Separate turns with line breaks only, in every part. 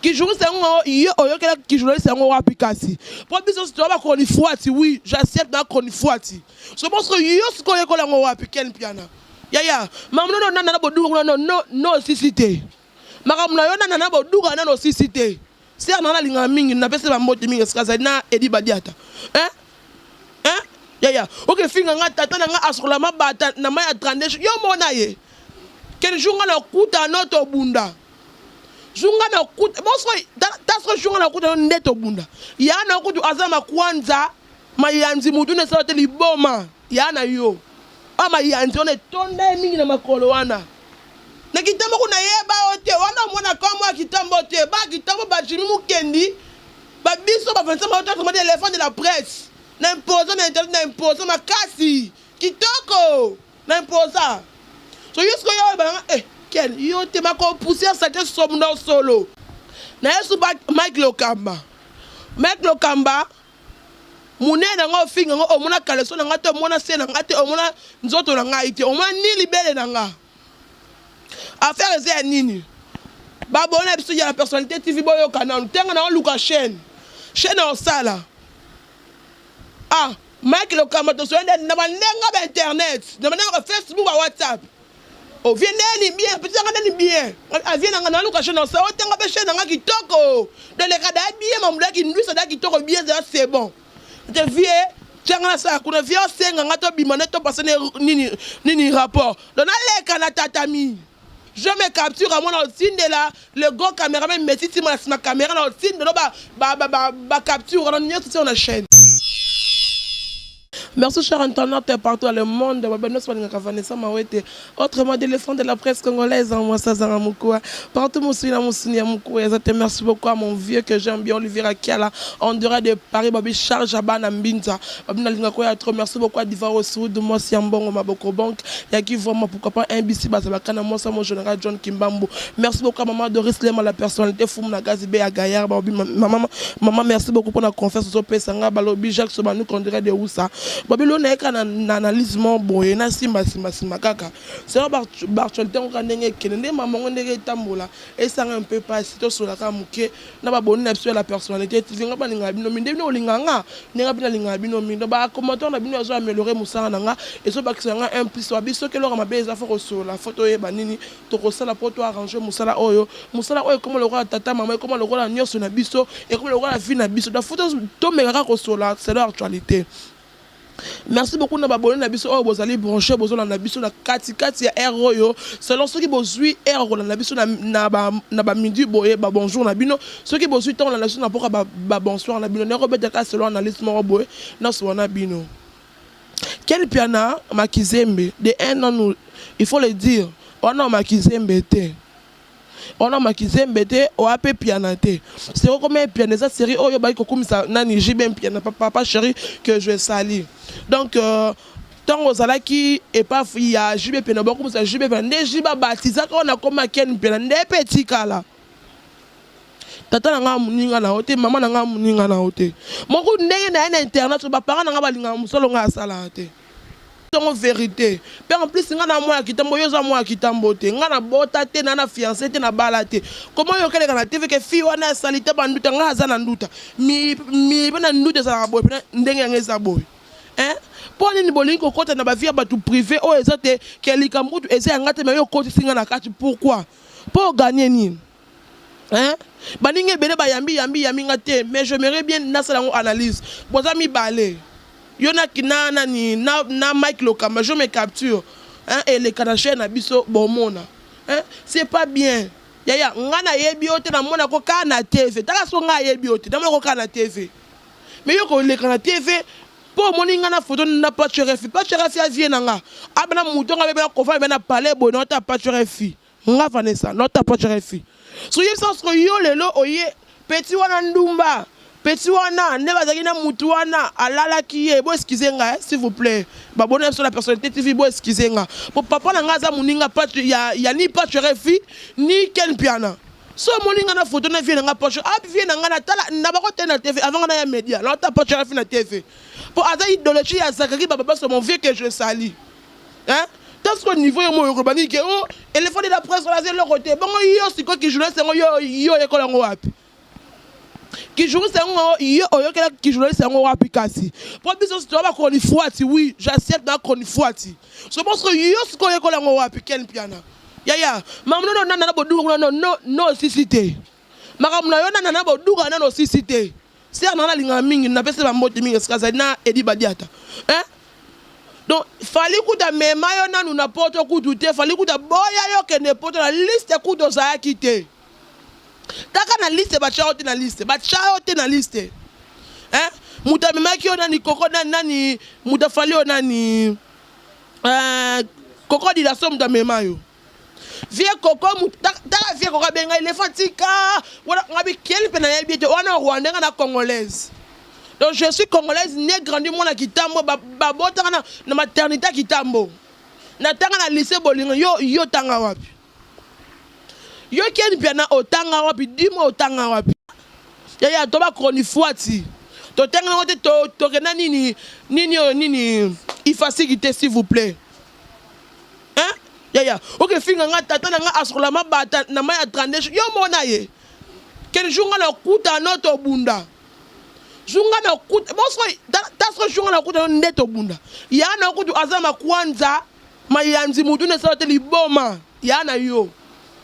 Kijournaliste yango yo oyokela kijournaliste yango wapi kasi? Po biso nyonso toza ba chronifuati, oui, j'accepte na chronifuati. So pense que yo sikoyo oyekola yango wapi Ken Mpiana? Yaya, makambo no nana na boduka kuna no no no osisi te. Makambo na yo nana na boduka nano osisi te. Sœur na nga nalingaka mingi, napesi ba mbote mingi esika azali na Eddy Badiata. Hein? Hein? Yaya, oke finga nga tata na nga asokola mabata na mayi ya 32 yo mona ye. Quel jour nga nakuta no tobunda. Jour nga nakuta, bon soki ta soki jour nga nakuta no nde tobunda. Ya na kutu aza makwanza mayanzi mutu na esala te liboma. Ya na yo. Ah mayanzi wana etonda ye mingi na makolo wana. Na kitambo kuna yeba yo te wana omona kombo ya kitambo te ba kitambo ba Jimmy Mukendi ba biso ba Vincent Maroto vraiment l'éléphant de la presse na imposa na internet na imposa makasi kitoko na imposa so yo sikoyo oyo balanga eh ken yo te mako poussière saleté somo na solo na yesu Mike Lokamba Mike Lokamba Munene na nga ofinga nga omona caleçon na nga te omona se na nga te omona nzoto na ngai te omona ni libele na nga affaire eza ya nini ba abonne na biso ya la personnalité TV boyoka nanu te nga na oluka chaîne chaîne osala ah Mike Lokamba tosoyende na bandenga ba internet na bandenga ba Facebook ba WhatsApp Ovie neni bien petit nanga neni bien avie nanga na luka chaîne osa otenga pe chaîne nanga kitoko de leka da bien mamula ki ndwisa da kitoko bien za c'est bon te vie tianga na sala kuna vie osenga nga to bima ne to passer nini nini rapport donc naleka na tatami je me capture à moi na otindela le gros cameraman Messi tima na sima caméra na otindela ba ba ba ba, ba capture na nyonso tia na chaîne. Merci cher internaute partout dans le monde. Vanessa Mawete, autrement d'éléphant de la presse congolaise en moi Sazara Mukua. Partout Moussina Moussina Mukua. Merci beaucoup à mon vieux que j'aime bien Olivier Akiala en dehors de Paris Babi Charge Abana Mbinza. Babi Nalinga Koya trop. Merci beaucoup à Diva Ossoud, moi Siambongo Maboko Bank. Yaki vraiment pourquoi pas NBC Bazabakana moi ça mon général John Kimbambo. Merci beaucoup à maman Doris Lema la personnalité Foum Nagazi Bé Gaillard Babi maman maman merci beaucoup pour la confiance au pesanga balobi Jacques Sobanou qu'on dirait de où ça. Babi lo na na na analyse mo boye na simba simba simba kaka. C'est ba actualité ngo ndenge kende nde maman ngo ndenge tambola esanga un peu pasi to solaka muke na ba boni na biso ya la personnalité TV nga balingaka bino mingi nde bino bolingaka nga ndenge bino nalingaka bino mingi donc ba commentaire na bino ezo améliorer mosala na nga ezobakisa nga un plus babi soki eloko mabe eza fo kosolola fo toyeba nini tokosala mpo to arranger mosala oyo mosala oyo ekoma lokola tata mama ekoma lokola nyonso na biso ekoma lokola vie na biso donc fo tomeka kaka kosolola selon actualité. Merci beaucoup na ba abonnes na biso oyo bozali branche bozolanda biso na kati kati ya heure oyo selon soki bozui heure kolanda biso na, na, ba, na ba midi boye ba bonjour na bino soki bozui ntango kolanda biso na mpoka ba, ba bonsoir na bino ndenge obeta kaka selon analyse moko boye nyonso wana bino Ken Mpiana Makizembe de un an il faut le dire wana Makizembe te Wana makizembe te oa pe piana te seri okoma ye piana eza serie oyo obaki kokumisa nani JB Mpiana papa chéri que je salue donc euh, ntango ozalaki epa ya JB Mpiana bakumisa JB Mpiana nde JB abatizaka wana akoma Ken Mpiana nde pe etikala tata na ngai moninga na yo te mama na ngai moninga na yo te moko ndenge na ye na internet baparent na ngai balingaka mosala ngai asalaka te Tongo verite pe en plus nga na mwana kitambo yo oza mwana kitambo te nga na bota te na na fiance te na bala te comment yo okeleka na TV ke fille wana ya salite ba nduta nga aza na nduta mi mi pe na nduta ezalaka boye pena ndenge yanga eza boye hein po nini bolingi kokota na ba vie ya batu prive oyo eza te ke likambo kutu eza ya nga te mais yo okotisi nga na kati pourquoi po o gagner nini hein baninga ebele bayambi yambi yambi nga te mais j'aimerais bien nasala yango analyse boza mibale yo na na nani na, na Mike Lokamba je me capture hein eleka na chaîne na biso bomona hein c'est pas bien yaya nga nayebi yo te namona ko kaka na TV tala so nga ayebi yo te namona ko kaka na TV mais yo koleka na TV mpo omoni nga na photo na Pacho RFI Pacho RFI avie na nga abana moto nga bebe na kofa bebe na palais boye na ota Pacho RFI Nga Vanessa not approach RFI. So yebisa siko yo lelo oye petit wana ndumba petit wana nde bazalaki na mutu wana alalaki ye bo excuse nga eh, s'il vous plaît babona biso la personnalité TV bo excuse nga po papa na nga aza muninga patch ya, ya ni patch RFI ni Ken Mpiana so omoni nga na photo na vie na nga patch ah vie na nga na tala na bako te na TV avant nga na ya media na ta patch RFI na TV po aza idolâtrie ya Zakari Baba Baso mon vieux que je salue. Hein? Ta sikoyo niveau yo moyo okoloba nini ke o elephant de la presse wana aza eloko te. Bongo yo sikoyo ki journaliste yango yo yo oyekola yango wapi? Ki journaliste yango yo oyokela ki journaliste yango wapi kasi? Po biso toza ba chronifuati oui, j'accepte na chronifuati. So bongo sikoyo yo sikoyo oyekola yango wapi Ken Mpiana? Yaya, makambo no nana na boduka kuna no no no osisi te. Makambo na yo nana na boduka nano osisi te. Sœur na nga nalingaka mingi napesi ba mbote mingi esika azali na Eddy Badiata hein donc Fally kutu amema yo nanu na poto kutu te Fally kutu aboya yo kende poto na liste kutu ozalaki te kaka na liste batya yo te na liste batya yo te na liste hein moto amemaki yo nani koko nani nani moto afali yo nani euh, koko dilaso moto amema yo Vieux koko tala vieux koko abenga elephant tika wana ngabi kiel mpe nayebi ete wana rwandais nga na congolaise donc je suis congolaise né grandi mwana kitambo babotaka na, na maternité ya kitambo natanga na lycée bolingo yo yo tanga wapi yo ken mpiana otanga wapi dimo otanga wapi yaya to ba chronifuati totanga yango te tokenda nini nini oyo nini ifasiki te s'il vous plaît Hein? Yaya, oke finga nga tata na nga asokola mabata na mai ya 32 yo mona ye. Quel jour nga na kuta no to bunda. Jour nga na kuta bonso ta so jour nga na kuta no nde to bunda. Ya na kutu aza makwanza mayanzi mutu ne sala te liboma ya na yo.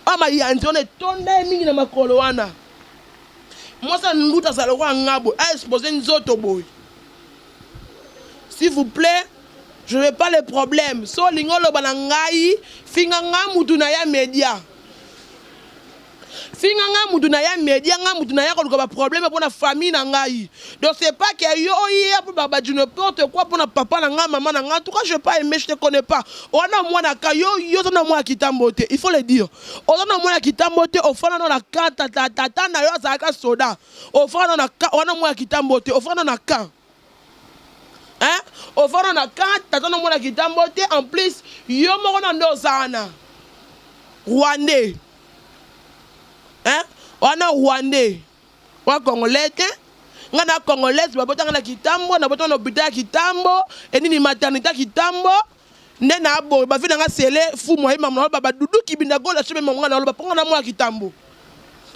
A mayanzi wana etonda ye mingi na makolo wana. Mwasi ya nduta azala lokola nga boye, a expose nzoto boye. S'il vous plait, je veux pas les problèmes. So olingi oloba na ngai, finga nga mutu na ya media. Finga nga mutu na ya media, nga mutu na ya koluka ba problème pona famille na ngai. Donc c'est pas que yo oya po ba du n'importe quoi pona papa na nga, maman na nga. En tout cas, je pas aimé, je te connais pas. Wana mwana ka yo yo na mwana kitambo te. Il faut le dire. Oza na mwana kitambo te, ofana na kata tata na yo azalaka soda. Ofana na wana mwana kitambo te, ofana na camp. Hein? Ofanda na camp, tata na mwana kitambo te, en plus yo moko na nde oza wana. Rwandais. Hein? Wana Rwandais. Wa congolais te. Nga na congolaise babotanga na kitambo, na botanga na hôpital ya kitambo, enini maternité ya kitambo. Nde na boye ba vie na nga sele fumu aye mamu na ba dudu kibinda gola chebe mamu nga na loba ponga na mwa kitambo.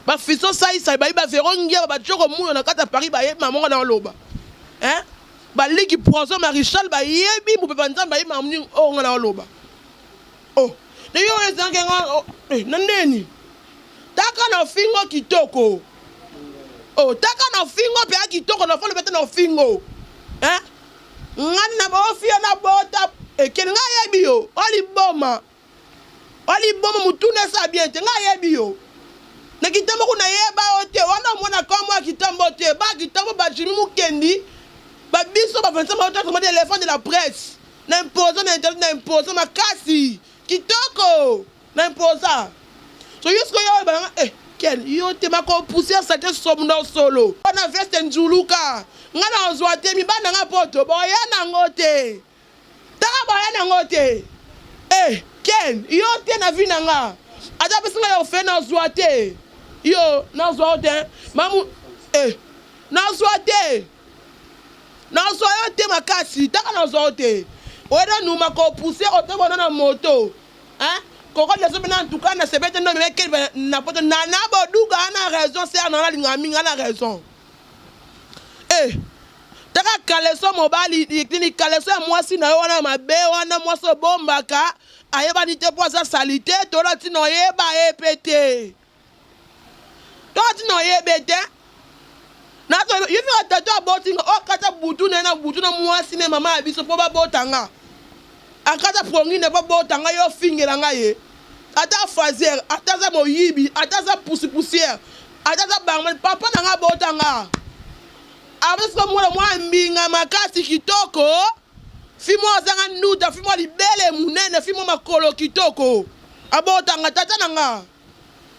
Ba fiso sai sai ba ba vero ngia ba choko muyo na kata Paris ba ye mamu nga na loba. Hein? Ba liki poison Marichal ba yebi mupepa nzambe aye mamu ni oh nga na loba. Oh, ne yo ezanke nga oh, eh, na ndeni. Taka na fingo kitoko. Oh, taka na fingo pe kitoko na folo bete na fingo. Hein? Nga na ofia na bota ekeni nga yebi yo oliboma oliboma mutuna esa bien te nga yebi yo na kitambo kuna yeba yo te wana omona kombo ya kitambo te ba kitambo ba Jimmy Mukendi ba biso ba Vincent Maota autrement dit l'éléphant de la presse na imposa na internet na imposa makasi kitoko na imposa so yo sikoyo oyo balanga eh ken yo te mako poussière sate somo na solo wana veste nzuluka nga na ozwa te mibali na nga poto boya nango te taka boya nango te eh ken yo te na vie na nga ata apesi nga ya ofe na ozwa te yo na ozwa yo te mamu eh na ozwa te na ozwa yo te makasi taka na ozwa yo te oyo nanu mako poussière otobona na moto Hein? Koko leso pena en tout cas na sebete no me kel na poto nana boduga ana raison sœur na linga mingi ana raison. Eh taka kaleso mobali nini kaleso ya mwasi na yo wana mabe wana mwasi obombaka ayebani te mpo aza salite tola ntina oyeba ye mpe te tola ntina oyebe te yo mpe tata aboti nga okata butu na ye na butu na mwasi ne mama ya biso mpo babota nga akata pongi na mpo bota nga yo ofingela nga ye ata fazer ata aza moyibi ata aza poussière ata aza barman papa na nga abota nga abosiko mwana mwa mbinga makasi kitoko fi mwa azanga nduta fi mwa libele monene fi mwa makolo kitoko abota nga tata na nga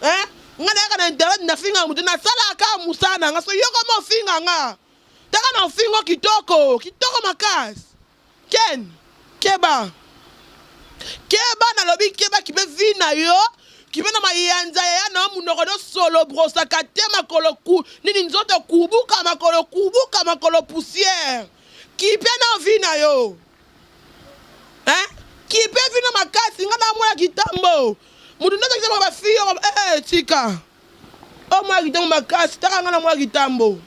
Hein? Nga nayaka na internet na finga mutu na salaka musala na nga so yo koma ofinga nga. Taka na ofingo kitoko, kitoko makasi. Ken, keba. Keba nalobi keba kipe vie na yo kipe na mayanza yaya na munoko no solo brosaka te makolo ku nini nzoto kubuka makolo kubuka makolo poussière kipe na vie na yo. Hein? Kipe vino makasi nga na mwana kitambo. Mutu ndoto kitambo ba fille eh tika. O mwana kitambo makasi taka nga na mwana kitambo.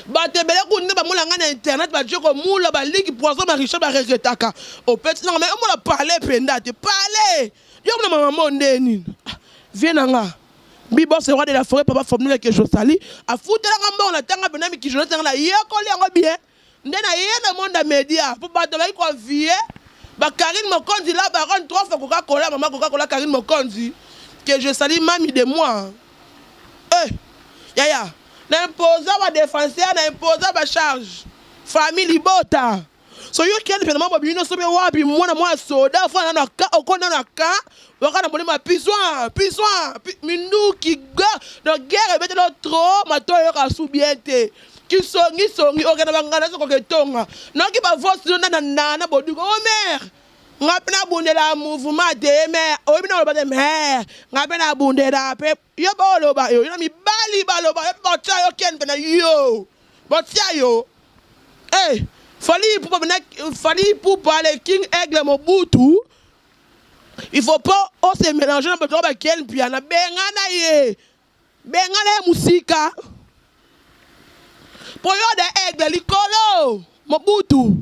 Bato ebele kuna nde bamona nga na internet baje komula baliki poison ba Richard ba regretaka. Opeti nanga mais omona parler penda te. Parler. Yo mona mama mo nde nini? Ah, vie na nga. Bibos roi de la forêt papa formule que je salue. Afutela nga mbongo na tanga pena mikijona tanga na yekoli yango bien. Nde na ye na monde ya media po bato bazali ko envier ba Carine Mokonzi la baronne trois fois Coca Cola maman Coca Cola Carine Mokonzi que je salue mami de moi eh yaya na imposa ba defenseur na imposa ba charge famille libota so yo kende pena mambo bino sobe wapi mwana mwa soda fana na ka okona na ka waka na molema piswa piswa minduki ga donc guerre ebetela trop matoyo yoka su bien te Kisongi songi okenda bangana nyonso koke tonga noki ba voice no na nana boduka oh mère nga pe na bundela mouvement te mère oyebi na oloba te mère nga pe na bundela pe yo ba oloba yo na mibali baloba yo botia yo ken pe na yo botia yo eh Fally Ipupa na Fally Ipupa le King Aigle Mobutu il faut pas o se mélanger na bato ba Ken Mpiana bengana ye Bengana ye musika po yo de aigle likolo mobutu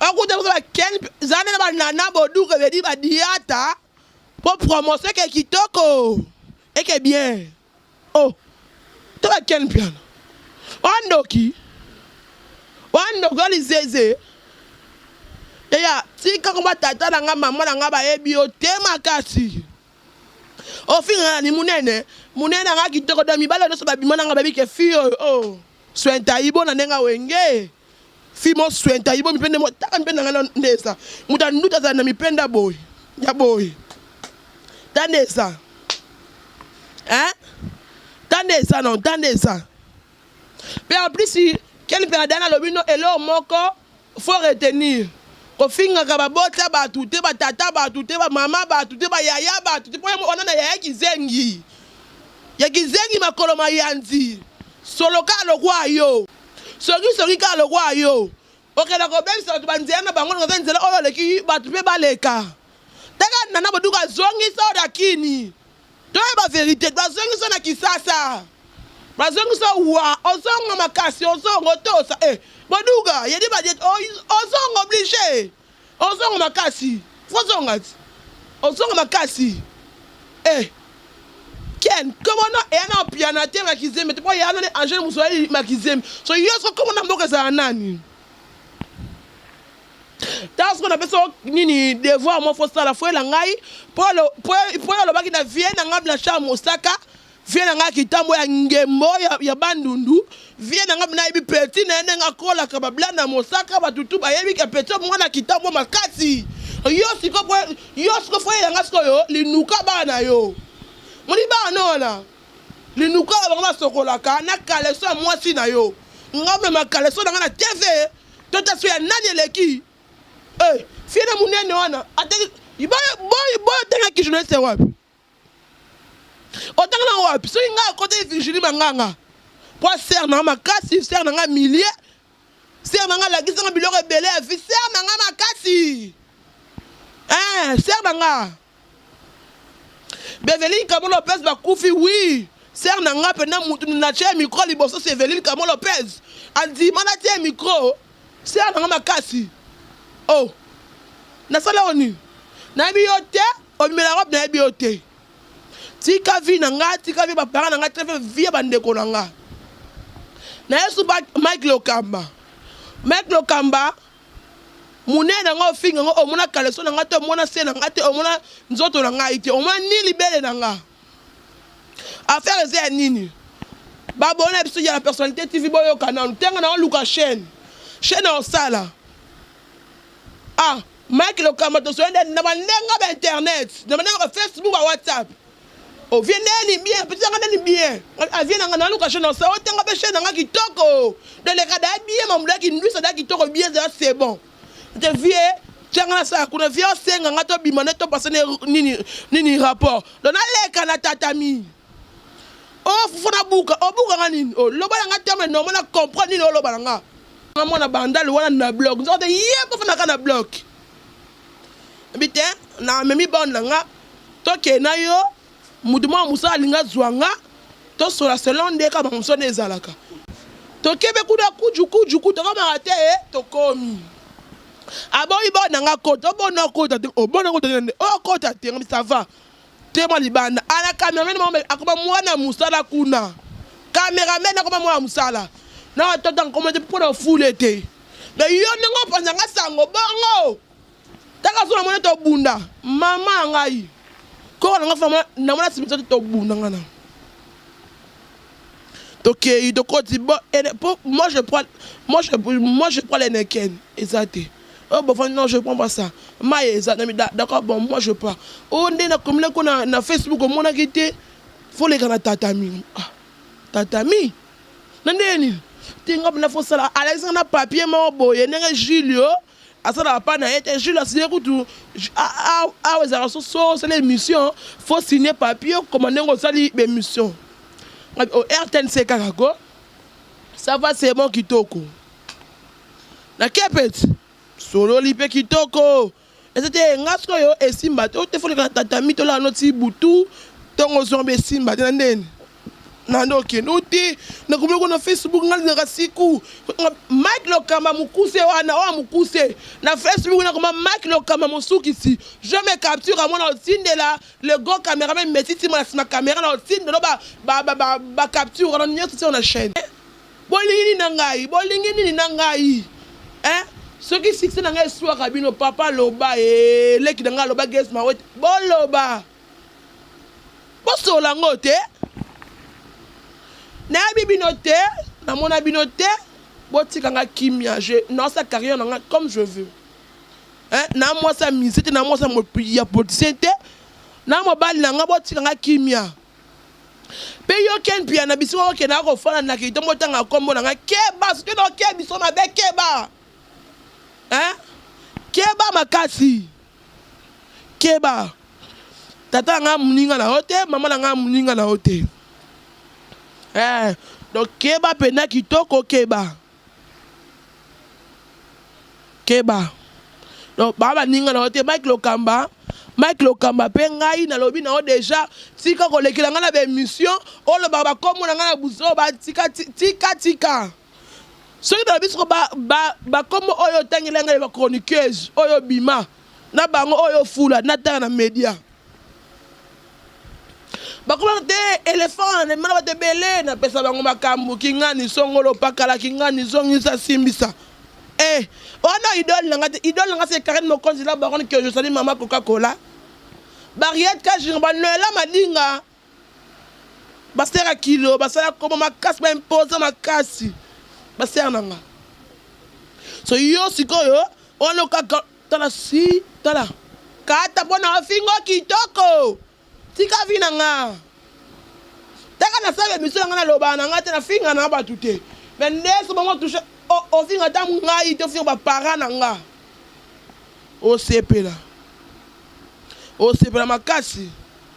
okuta biso ba ken zana na ba nana boduka bedi ba diata po promotion eke kitoko eke bien oh to ba ken piano wandoki wandoki wa lizeze eya tika ko ba tata na nga mama na nga bayebi yo te makasi Ofinga nga nani munene munene na nga kitoko donc mibali oyo nionso babima na nga bayebi ke fille oyo oh suenta ibo na ndenge ya wenge fille mo suenta ibo mipende mo taka mipende na nga nde eza moto ya nduta azala na mipende ya boye ya boye ta nde eza hein ta nde eza non ta nde eza Pe en plus ken mpiana dana alobi no eloko moko faut retenir kofingaka ba bota batu te ba tata batu te ba mama batu te ba yaya batu te po ye wana na yaya kizengi ya kizengi makolo mayanzi solo kaka lokwa yo songi songi kaka lokwa yo okenda kobebisa batu ba nzela na bango naza nzela oyo oleki batu pe baleka taka nana boduka zongisa oyo na kini Toyeba verite bazongisa na kisasa bazongisa wa ozonga makasi ozonga otosa eh boduga yedi badiet ozonga oblige ozonga makasi ozonga ti ozonga makasi eh ken komona eya na piana te makizembe te po ya nani angele musuali makizembe so yo so komona mboka ezala nani Tango sikoyo napesi yo nini devoir moko faut sala faut yela ngai po yo olobaki na vie na ngai Blanchard Mosaka vie na ngai kitambo ya ngembo ya, ya bandundu vie na ngai nayebi petit na ye ndenge akolaka ba blana Mosaka bato tu bayebi ke petit mwana kitambo makasi yo sikoyo yo sikoyo faut yela ngai sikoyo linuka bana na yo moni bana wana linuka bango basokolaka na caleçon ya mwasi na yo ngai mema caleçon na ngai na TV Tota so ya nani eleki eh fiene munene wana ataki boyo boyo boyo tanga ki journaliste wapi otanga na wapi soki ngai akotaki Virginie Manganga po sœur na nga makasi sœur na nga milieu sœur na nga alakisi nga biloko ebele ya vie sœur na nga makasi eh sœur na nga Beveline Kamo Lopez bakufi oui sœur na nga pena mutu na tie micro liboso c'est Eveline Kamo Lopez andima na tie micro sœur na nga makasi oh nasala yo nini nayebi yo te obimela robe nayebi yo te tika vie na nga tika vie ba parents na nga tika vie ya bandeko na nga na yesu Mike Lokamba Mike Lokamba Munene na nga ofinga nga omona caleçon na nga te omona se na nga te omona nzoto na ngai te omona ni libele na nga affaire eza ya nini ba abonne na biso ya la personnalité TV boyoka nanu tenga na oluka chaîne chaîne osala ah Mike Lokamba tosoyende na bandenga ba internet na bandenga ba Facebook ba WhatsApp Ovie neni bien petit nga neni bien avie na nga na luka chaîne osa otenga pe chaîne nga kitoko de le kada bien mambo ki ndwisa da kitoko bien za c'est bon te vie tianga na sala kuna vie osenga nga to bima ne to passer ne nini nini rapport donc naleka na tatami oh fufu na buka obuka nga nini oh loba na nga terme normal na comprendre nini oloba na nga nga mwana bandal wana na bloc nzoka te ye mpo fanaka na bloc. Nabi te, namemi bande na nga, tokende na yo, moto moko mosala alingi azwa nga, tosola selon nde kaka bango nde ezalaka. Tokebe kuna kuju kuju kuju, tokomaka te, tokomi. Aboyi bande na nga kota, obona okota te, obona okota te, okota te, ça va. Te mwa libanda ala cameraman moko akoma mwana musala kuna cameraman akoma mwana musala na tata nkoma te mpo na fule te mais yo ndenge opanza nga sango bongo taka so namoni tobunda mama ya ngai koko na nga fama namona simisa te tobunda nga na tokei tokoti bo po moi je prends moi je moi je prends l'Heineken eza te oh bofandi non je prends pas ça mayi eza na d'accord bon moi je pars oh nde nakomi nako na, na Facebook omonaki te faut leka na tatami ah tatami na ndenge nini te nga mpena fosala alakisi nga na papier moko boye ndenge Julio asalaka pa na ye te Jules asigne kutu awa ezalaka soso osala émission faut signer papier okoma ndenge osali émission RTNC kaka ko ça va c'est bon kitoko na kepet sololi mpe kitoko eza te nga sikoyo esimba te ote foleka na tatami tolala noti butu ntongo ozonga mpe esimba te na ndeni na nde okende o te nakomi ko na facebook nga lingaka siku mike lokamba mokuse wana oyo mokuse na facebook nakoma mike lokamba mosukisi je me capture amona otindela le grand cameraman messi tima na nsima camera na otindela bacapture wana nyonso tio na chaîne bolingi nini na ngai bolingi nini na ngai eh? Soki succès na ngai eswaka bino papa loba e leki na ngai aloba Gaz Mawete boloba Bosolola yango te. Nayebi bino te, namona bino te. Botika nga kimia. Je naosala carrière na nga comme je veux. Hein, na mwasi ya musicien te, na mwasi ya politicien te. Na mobali na nga botika nga kimia. Pe yo Ken Mpiana bisika okendaka kofanda na kitombo otanga kombo na nga keba soki na okebiso mabe keba. Hein? Keba makasi. Keba. Tata na nga moninga na yo te, mama na nga moninga na yo te. Eh, donc keba pena kitoko keba. Keba. Donc ba baninga na yo te Mike Lokamba, Mike Lokamba pe ngai nalobi na yo deja tika kolekela ngai na ba emission olobaka ba kombo na ngai na buzoba tika tika tika. Soki balobi soko ba ba ba kombo oyo otangela ngai ba chroniqueuse oyo bima na bango oyo fula na tanga na media bakoma te elephant na mana bato ebele napesa bango makambo kingani songolo pakala kingani zongisa simbisa eh wana idole na nga te idole na nga c'est Karine Mokonzi la baronne que je salue mama Coca Cola Bariette Kajinga ba Noëlla Madinga Ba sœur ya kilo basala kombo makasi ba imposa makasi ba sœur na nga so yo sikoyo wana kaka tala si tala kata mpo na ofingo kitoko tika vi na nga taka nasala emission na nga nalobaka na nga te nafinga na bato te mais nde so bango touche ofinga ata ngai te ofinga baparent na nga osepela osepela makasi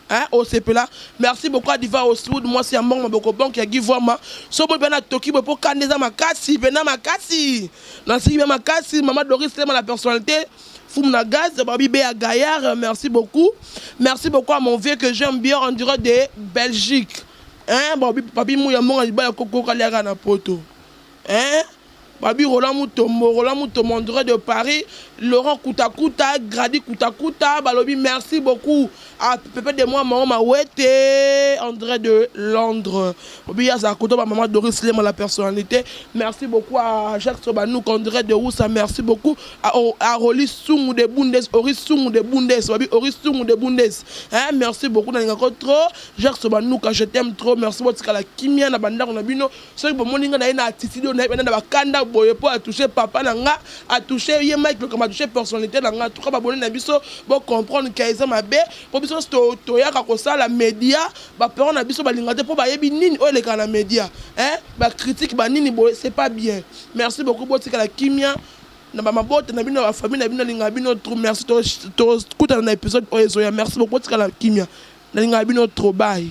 Hein osepela merci beaucoup à Diva Oswood mwasi ya mbongo maboko banque ya Guy Vuama so boyi pena toki boye po kanda eza makasi pena makasi nasiki bien makasi maman Doris Lema la personnalité Fumu na gaz babi Bea Gaillard merci beaucoup merci beaucoup à mon vieux que j'aime bien en direct de Belgique hein babi papi Muya mbongo ya libala koko kaliaka na poto hein Babi Roland Mutombo, Roland Mutombo en direct de Paris, Laurent Kutakuta, Grady Kutakuta, balobi merci beaucoup à Pepe de moi maman Mawete en direct de Londres. Babi Yaza Koto ba maman Doris Lema la personnalité. Merci beaucoup à Jacques Sobanouk en direct de Roussa, merci beaucoup à, à Rolly Sungu de Bundes, Oris Sungu de Bundes, babi Oris Sungu de Bundes. Hein, merci beaucoup na lingako trop. Jacques Sobanouk, je t'aime trop. Merci beaucoup la kimia na bandako na bino. Soki bomoni nga naye na attitude oyo naye pena na ba kanda boye po a touche papa na nga a touche ye Mike Lokamba a touche personnalite na nga en tout cas ba abonne na biso bo comprendre que eza mabe po biso nionso toyaka kosala media ba parents na biso balinga te po bayebi nini oyo elekaka na media hein ba critique ba nini boye c'est pas bien merci beaucoup botikala kimia na ba mabota na bino na ba famille na bino nalingaka bino trop merci tokutana na episode oyo ezoya merci beaucoup botikala kimia nalingaka bino trop bye.